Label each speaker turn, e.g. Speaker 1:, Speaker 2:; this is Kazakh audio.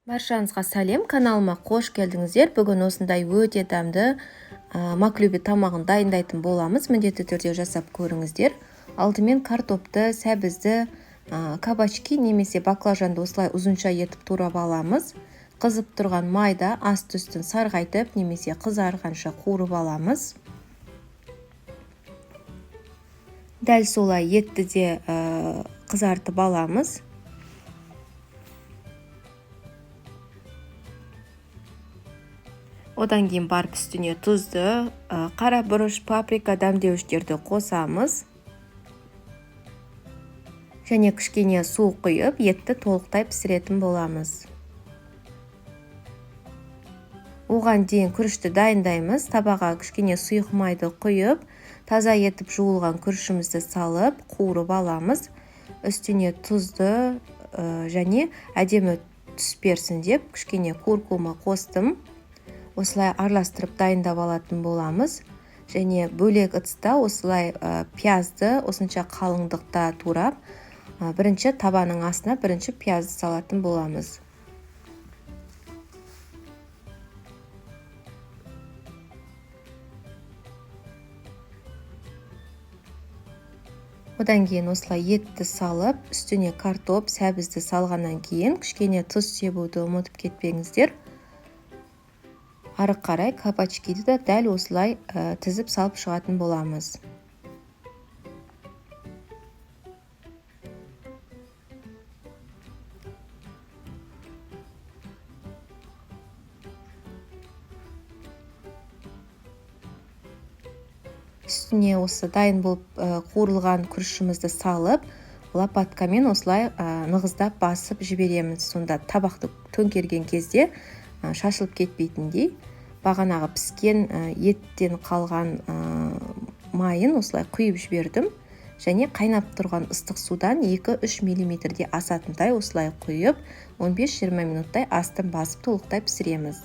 Speaker 1: Баршаңызға сәлем, каналыма қош келдіңіздер. Бүгін осындай өте дәмді маклюби тамағын дайындайтын боламыз. Міндетті түрде жасап көріңіздер. Алдымен картопты, сәбізді, кабачки немесе баклажанды осылай ұзынша етіп турап аламыз. Қызып тұрған майда асты үстін сарғайтып немесе қызарғанша қуырып аламыз. Дәл солай етті де қызартып аламыз. Одан кейін барып үстіне тұзды, қара бұрыш, паприка дәмдеуіштерді қосамыз. Және кішкене су құйып, етті толықтай пісіретін боламыз. Оған дейін күрішті дайындаймыз. Табаға кішкене сұйық майды құйып, таза етіп жуылған күрішімізді салып, қуырып аламыз. Үстіне тұзды және әдемі түс берсін деп кішкене куркума қостым. Осылай араластырып дайындап алатын боламыз. Және бөлек ыдыста осылай пиязды осынша қалыңдықта турап, бірінші табаның астына бірінші пиязды салатын боламыз. Одан кейін осылай етті салып, үстіне картоп, сәбізді салғаннан кейін кішкене тұз себуді ұмытып кетпеңіздер. Ары қарай кабачкиді де дәл осылай тізіп салып шығатын боламыз. Үстіне осы дайын болып қуырылған күрішімізді салып, лопаткамен осылай нығыздап басып жібереміз. Сонда табақты төңкерген кезде шашылып кетпейтіндей. Бағанағы піскен еттен қалған майын осылай құйып жібердім. Және қайнап тұрған ыстық судан 2-3 миллиметрде асатындай осылай құйып, 15-20 минуттай астын басып толықтай пісіреміз.